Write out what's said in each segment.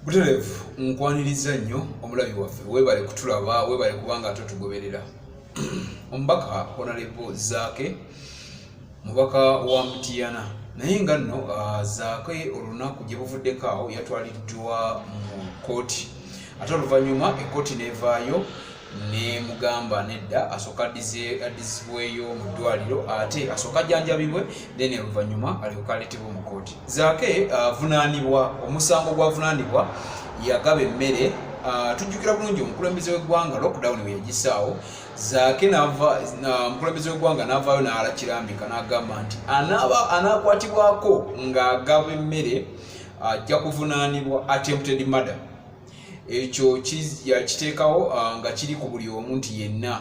Butereevu nkwaniriza nnyo omulabi waffe, weebale kutulaba, weebale kubanga ate otugoberera. Omubaka Honorable Zaake, mubaka wa Mutiyana, naye nga nno Zaake olunaku gye buvuddeko awo yatwaliddwa mu kkooti, ate oluvannyuma ekkooti n'evaayo nemugamba nedda, asooka addizibweyo mu ddwaliro, ate asooka ajjanjabibwe, then oluvannyuma alyoka aleetebwe mu kkooti. Zaake avunaanibwa omusango gwavunaanibwa yagaba emmere. Tujjukira bulungi omukulembeze w'eggwanga lockdown we yagisaawo, Zaake nava omukulembeze w'eggwanga n'avaayo n'alakirambika n'agamba nti anaakwatibwako ng'agaba emmere ajja kuvunaanibwa attempted murder. Ekyo yakiteekawo nga kiri ku buli omu nti yenna.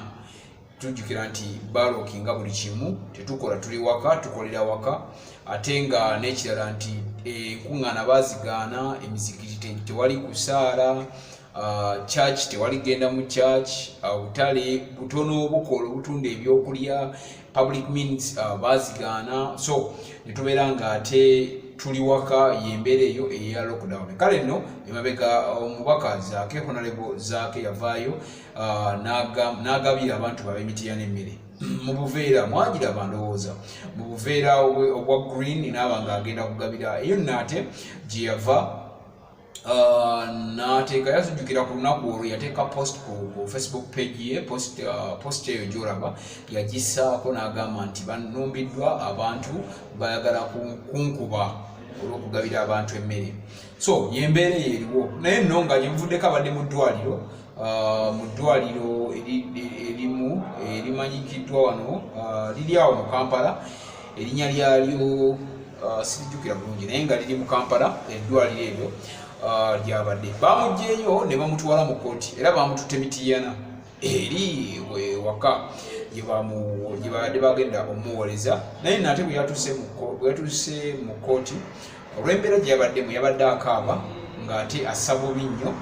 Tujjukira nti balokinga buli kimu, tetukola, tuli waka, tukolera waka, ate nga n'ekirala nti enkuŋŋaana baazigaana, emizikiti tewali kusaala, church tewali genda mu church, obutale butono bukola obutunda ebyokulya, public means bazigaana, so netubeera nga ate tuli waka, yembeera eyo eya lockdown. Kale nno emabega omubaka Zaake, Honorable Zaake, yavaayo n'agabira abantu bab'emitiyana emmere mu buveera, mwagiraba ndowooza, mu buveera obwa green, naaba ng'agenda kugabira eyo nno, ate gye yava n'ateeka, yazijjukira ku lunaku olwo yateeka post ku Facebook page ye, post eyo gy'olaba yagissaako n'agamba nti banumbiddwa abantu bayagala kunkuba olw'okugabira abantu emmere. So yembeera eyo eriwo, naye nno nga gyenvuddeko abadde mu ddwaliro, mu ddwaliro erimu erimanyikiddwa wano, liri awo mu Kampala, erinnya lyalyo sirijjukira bulungi, naye nga liri mu Kampala eddwaliro eryo lyabadde. Bamuggyeeyo ne bamutwala mu kkooti, era bamututte Mitiyana eri waka gye babadde bagenda omuwoleza. Naye nate bwe yatuuse mu kkooti, olw'embeera gye yabaddemu, yabadde akaaba ng'ate assa bubi nnyo,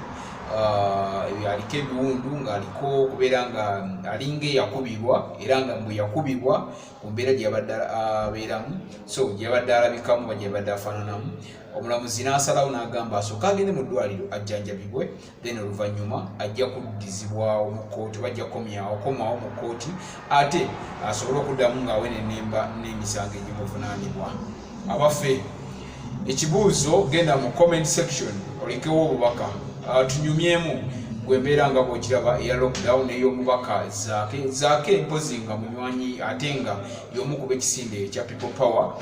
aliko ebiwundu, ng'aliko okubeera nga alinga eyakubibwa, era nga bwe yakubibwa ku mbeera gye yabadde abeeramu, so gye yabadde alabikamu ba gye yabadde afaananamu, omulamuzi n'asalawo n'agamba asooke agende mu ddwaliro ajjanjabibwe, then oluvannyuma ajja kuddizibwawo mu kkooti, oba ajja kukomyawo mu kkooti, ate asobole okuddamu ng'awenenemba n'emisango egimuvunaanibwa. Abaffe, ekibuuzo, genda mu comment section olekewo obubaka, tunyumyemu gwe mbeera nga bw'okiraba eya lockdown ey'omubaka Zaake. Zaake mpozi nga munywanyi, ate nga y'omu kuba ekisinde ekya People Power,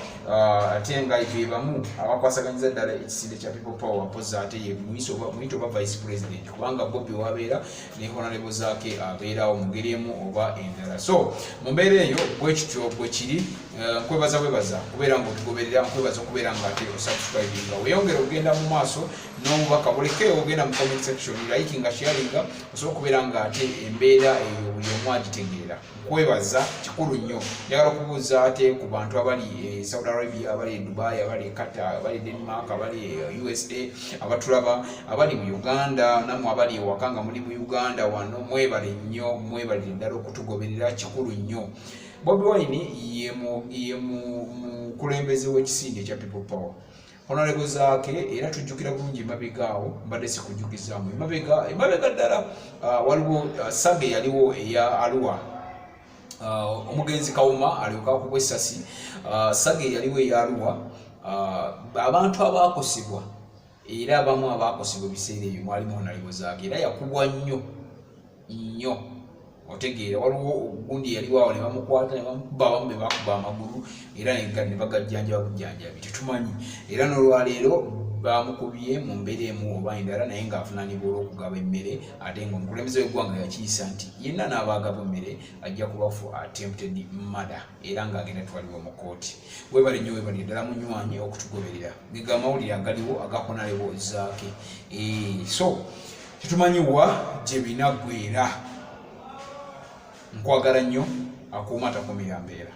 ate nga be bamu abakwasaganyiza ddala ekisinde kya People Power. Mpozi ate ye muyite oba vice president, kubanga Bobi wabeera ne Honorable Zaake abeerawo mu ngeri emu oba endala. So mu mbeera eyo bwe kityo bwe kiri. Nkwebaza bwebaza kubeera nga otugoberera, nkwebaza okubeera nga ate osubscribinga, weeyongere okugenda mu maaso n'obubaka buleke, ogenda mu comment section, likinga, sharinga, osobola okubeera nga ate embeera eyo buli omu agitegeera. Nkwebaza, kikulu nnyo. Njagala okubuuza ate ku bantu abali e Saudi Arabia, abali e Dubai, abali e Qatar, abali e Denmark, abali e USA, abatulaba abali mu Uganda, nammwe abali ewaka nga muli mu Uganda wano, mwebale nnyo, mwebalire ddala okutugoberera, kikulu nnyo. Bobi Wine ye mukulembeze w'ekisinde ekya People Power. Honorable Zaake, era tujjukira bulungi emabega awo, mbadde sikujjukizaamu emabega ddala, waliwo saga eyaliwo eya Arua, omugenzi Kawuma alyoka akubwa essasi. Saga eyaliwo eya Arua, abantu abaakosebwa, era abamu abaakosebwa ebiseera ebyo mwalimu Honorable Zaake, era yakubwa nnyo nnyo. Otegeera, waliwo ogundi yaliwo awo ne bamukwata ne bamukuba, abamu be bakuba amagulu era ne bagajjanjaba bujjanjabi, tetumanyi. Era n'olwaleero bamukubye mu mbeera emu oba endala, naye ng'avunaanibwa olw'okugaba emmere, ate ng'omukulembeze w'eggwanga yakiyisa nti yenna n'abaagaba emmere ajja kuba for attempted murder, era ng'agenda twalibwa mu kkooti. Webale nnyo, webale ddala munywanyi okutugoberera. Gega amawulire agaliwo aga Honorable Zaake. So tetumanyi wa gye binaggwera. Nkwagala nnyo, akuuma atakumira mbeera.